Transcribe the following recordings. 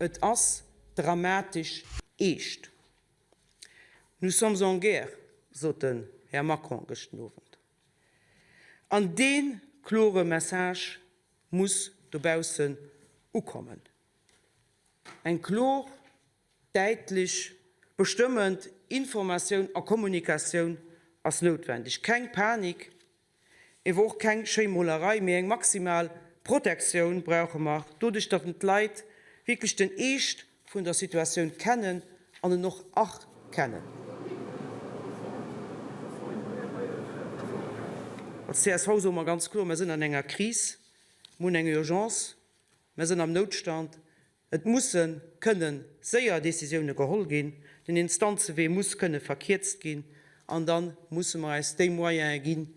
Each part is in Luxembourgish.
Et ass dramatesch eescht. Nous sommes en guerre, sot den Här Macron gëschten Owend. An dee klore Message muss dobaussen ukommen. Eng klor, däitlech, bestëmmend Informatioun a Kommunikatioun ass noutwendeg. Keng Panik, Ewer och keng schéi Molerei, mee eng maximal Protektioun brauche mer, doduerch datt d'Leit wierklech den Eescht vun der Situatioun kennen an en och erkennen. Als csv soe mer ganz kloer, Mer sinn an enger Kris, mer hunn eng Urgence, mer sinn am Noutstand. Et musse kënne séier Décisioune geholl ginn, den Instanzewee muss kënne verkierzt ginn an da musse mer eis déi Moyene ginn,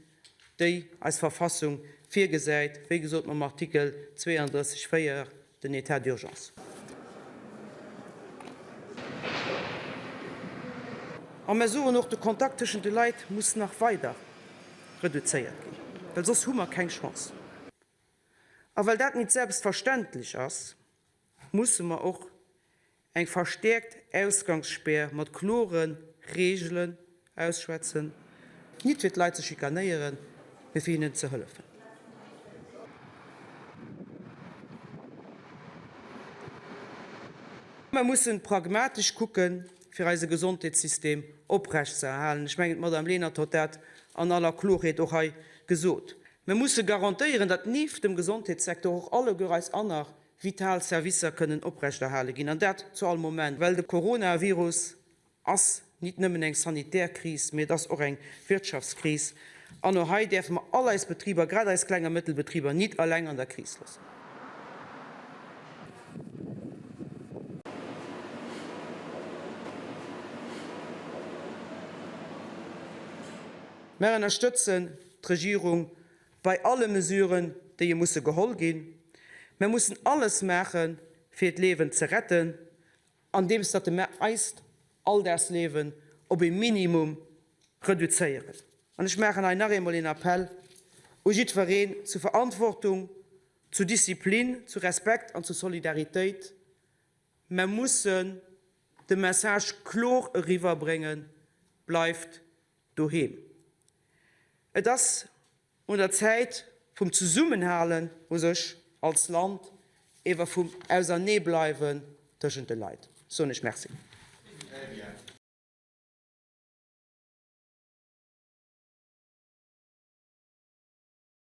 déi eis Verfassung virgesäit, wéi gesot mam Artikel 32, 4, den État d'urgence. A mer soen och, de Kontakt tëschent de Leit muss nach weider reduzéiert ginn, well soss hu mer keng Chance. A well dat nit selbstverständlech ass, musse mer och eng verstäerkt Ausgangsspär mat klore Reegelen ausschwätzen, nit fir d'Leit ze schikanéieren, mee fir hinnen ze hëllefen. Mer mussen pragmatesch kucken, fir eise Gesondheetssystem oprecht ze erhalen. Ech mengen, d'Madame Lenert hott dat an aller Klorheet och hei gesot. Mir musse garantéieren, datt nieft dem Gesondheetssecteur och alleguer eis anner vital Servicer kënnen oprechterhale ginn, an dat zu all Moment, well de Coronavirus ass nit nëmmen eng sanitär Kris, mee et ass och eng Wirtschaftskris. An och hei däerfe mer all eis Betriber, grad eis Kleng a Mëttelbetriber, nit alleng an der Kris loossen. Mer ënnerstëtzen d'Regierung bei alle Mesuren, déi e musse geholl ginn. Mer mussen alles maachen, fir d'Liewen ze retten, andeems datt mer eist Alldagsliewen op e Minimum reduzéieren. An ech maachen hei nach eemol een Appell u jiddwereen zu Verantwortung, zu Disziplin, zu Respekt an zu Solidaritéit. Mer mussen de Message kloer eriwwerbréngen, Bleift doheem. Et ass un der Zäit vum Zesummenhalen u sech als Land, ewer vum Auserneebleiwen tëschent de Leit. Soen ech Merci.